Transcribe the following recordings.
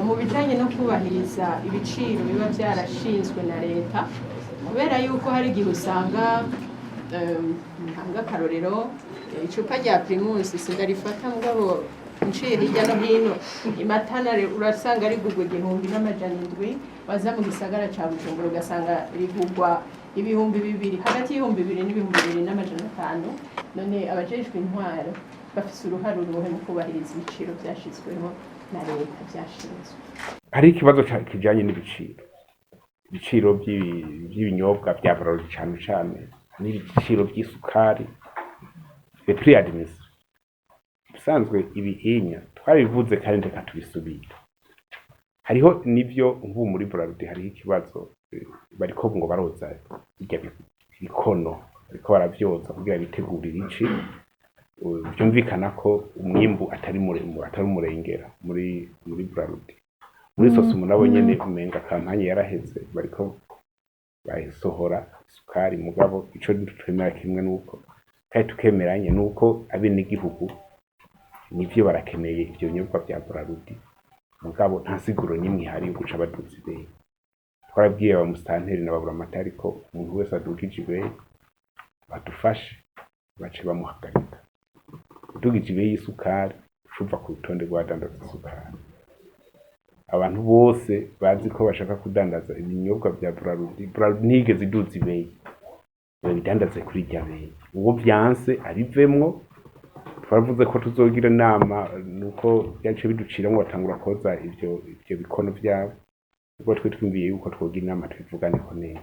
Mu bijanye no kubahiriza ibiciro biba byarashinzwe na leta, kubera yuko hari igihe usanga, ntanga akarorero, icupa rya Primus sindarifata, mugabo nciye hirya no hino imatana urasanga rigurwa 1700, waza mu gisagara ca Bujumbura ugasanga rigurwa 2000, hagati y'2000 n'2500. None abajejwe intwaro bafise uruhare uruhe mu kubahiriza ibiciro vyashizweho na leta, vyashinzwe? Hari ikibazo kijanye n'ibiciro, ibiciro vy'ibinyobwa vya Brarudi cane cane, n'ibiciro vy'isukari, les prix admis. Bisanzwe ibihinya twabivuze kandi reka tubisubire. Hariho nivyo, nk'ubu muri Brarudi hariho ikibazo, bariko ngo baroza birya bikono, bariko baravyoza kugira bitegurire ici. Vyumvikana ko umwimbu atari muremure, atari umurengera muri Brarudi. Muri SOSUMO nabo nyene umenga campagne yaraheze, bariko bayisohora isukari. Mugabo ico twemera kimwe nuko kandi tukemeranye nuko abenegihugu nivyo barakeneye ivyo binyobwa vya Brarudi, mugabo nta siguro n'imwe ihari yo guca baduza ibeyi. Twarabwiye ba musitanteri na baburamatari ko umuntu wese adugije ibeyi badufashe bace bamuhagarika. Udugije ibeyi y'isukari ucuva ku rutonde rw'abadandaza isukari. Abantu bose bazi ko bashaka kudandaza ibinyobwa vya Brarudi, Brarudi ntiyigeze iduza ibeyi, babidandaze kuri irya beyi. Uwo vyanse abivemwo. Twaravuze ko tuzogira inama, nuko vyaciye biduciramwo, batangura koza ivyo bikono vyabo. Ubwo twe twumviye yuko twogira inama tubivuganeko neza.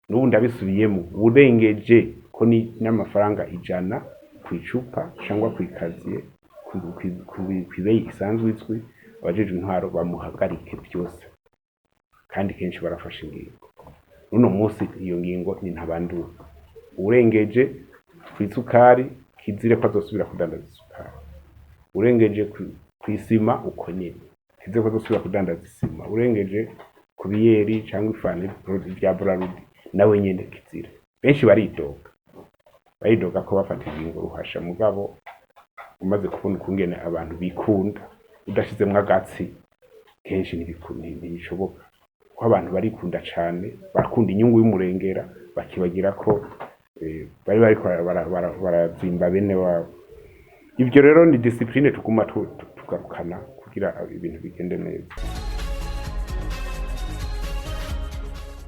N'ubu ndabisubiyemo, urengeje ko ni n'amafaranga 100 kw'icupa cyangwa kw'ikaziye kw'ibeyi isanzwe izwi, abajejwe intwaro bamuhagarike byose. Kandi kenshi barafashe ingingo. N'uno munsi iyo ngingo ni ntabanduka: urengeje kw'isukari kizire ko azosubira kudandaza isukari, urengeje kw'isima uko nyene kizire ko azosubira kudandaza isima, urengeje ku biyeri cyangwa ifanta vya Brarudi nawe nyene kizire. Benshi baridoga, baridoga ko bafata ingingo ruhasha. Mugabo umaze kubona ukungene abantu bikunda, udashizemwo agatsi kenshi ntibishoboka, kuko abantu barikunda cane, barakunda inyungu y'umurengera, bakibagira ko bari bariko barazimba bene wabo. Ivyo rero ni discipline tuguma tugarukana kugira ibintu bigende neza.